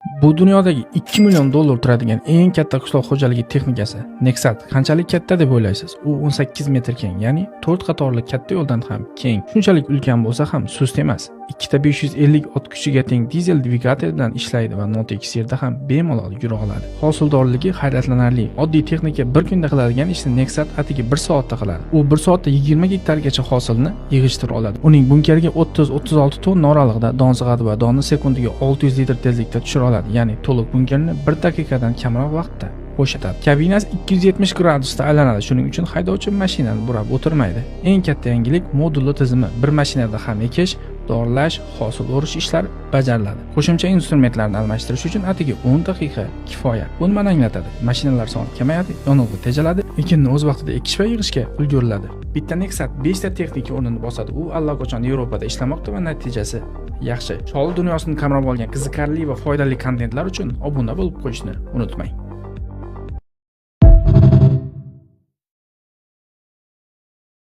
Bu dunyodagi 2 million dollar turadigan eng katta qishloq xo'jaligi texnikasi Nexat qanchalik katta deb o'ylaysiz? U 18 metr keng, ya'ni 4 qatorli katta yo'ldan ham keng. Shunchalik ulkan bo'lsa ham sust emas. Ikkita 550 ot kuchiga teng dizel dvigatel bilan ishlaydi va notekis yerda ham bemalol yura oladi. Hosildorligi hayratlanarli. Oddiy texnika bir kunda qiladigan ishni Nexat atigi 1 soatda qiladi. U 1 soatda 20 gektargacha hosilni yig'ishtira oladi. Uning bunkeriga 30-36 tonna oralig'ida don sig'adi va donni sekundiga 600 litr tezlikda tushira oladi. Ya'ni to'liq bunkerni 1 daqiqadan kamroq vaqtda bo'shatadi. Kabinasi 270 gradusda aylanadi, shuning uchun haydovchi mashinani burab o'tirmaydi. Eng katta yangilik modulli tizimi. Bir mashinada ham ekish, dorilash, hosil o'rish ishlari bajariladi. Qo'shimcha instrumentlarni almashtirish uchun atigi 10 daqiqa kifoya. Bu nimani anglatadi? Mashinalar soni kamayadi, yonilg'i tejaladi, ekinni o'z vaqtida ekish va yig'ishga ulguriladi. Bitta Nexat 5 ta texnika o'rnini bosadi. U allaqachon Yevropada ishlamoqda va natijasi yaxshi. Sholi dunyosini qamrab olgan qiziqarli va foydali kontentlar uchun obuna bo'lib qo'yishni unutmang.